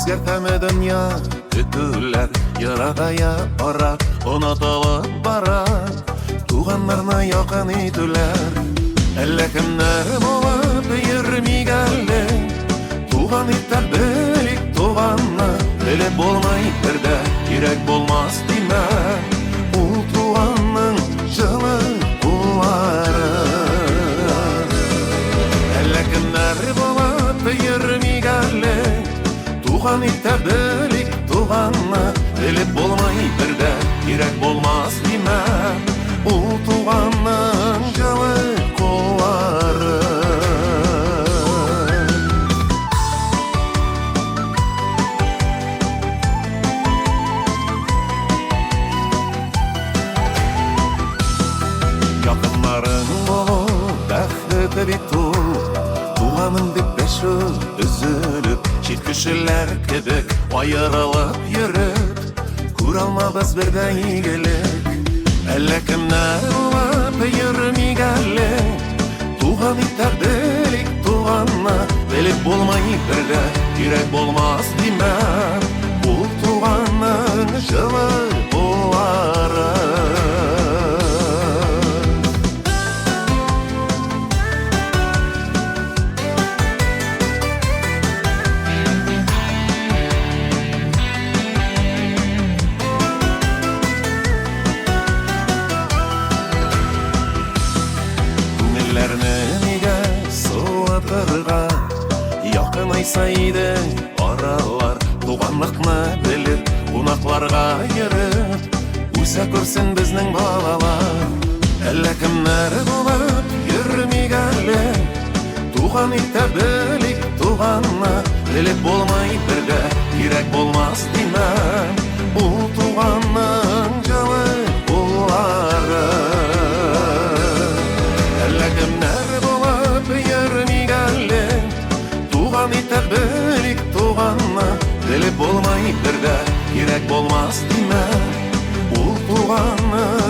Үзгәртәме дөнья, көтүләр ерагая ара, онытылып бара туганнарны якын итүләр. Әллә кемнәр булып йөрмик әле, туган итә белик туганны, белеп булмый бер дә, кирәк булмас димә, ул туганның җылы куллары. Әллә кемнәр булып йөрмик әле, туган итә белик туганны, белеп булмый бер дә, кирәк булмас димә, ул туганның җылы куллары. Якыннарың булу бәхете бит ул, туганым дип дәшү өзелеп, чит кешеләр кебек аерылып йөреп, күрә алмабыз бер дә игелек. Әллә кемнәр булып йөрмик әле, туган итә белик туганны, белеп булмый бер дә, кирәк булмас димә, ул туганның җылы куллары. Күңелләрне нигә суытырга, якынайса иде аралар, туганлыкны белеп, кунакларга йөреп, үсә күрсен безнең балалар. Әллә кемнәр булып йөрмик әле, туган итә белик туганны, белеп булмый бер дә, кирәк булмас димә, ул туганның җылы куллары. Әллә кемнәр булып йөрмик әле, туган итә белик туганны, белеп булмый бер дә, кирәк булмас димә, ул туганның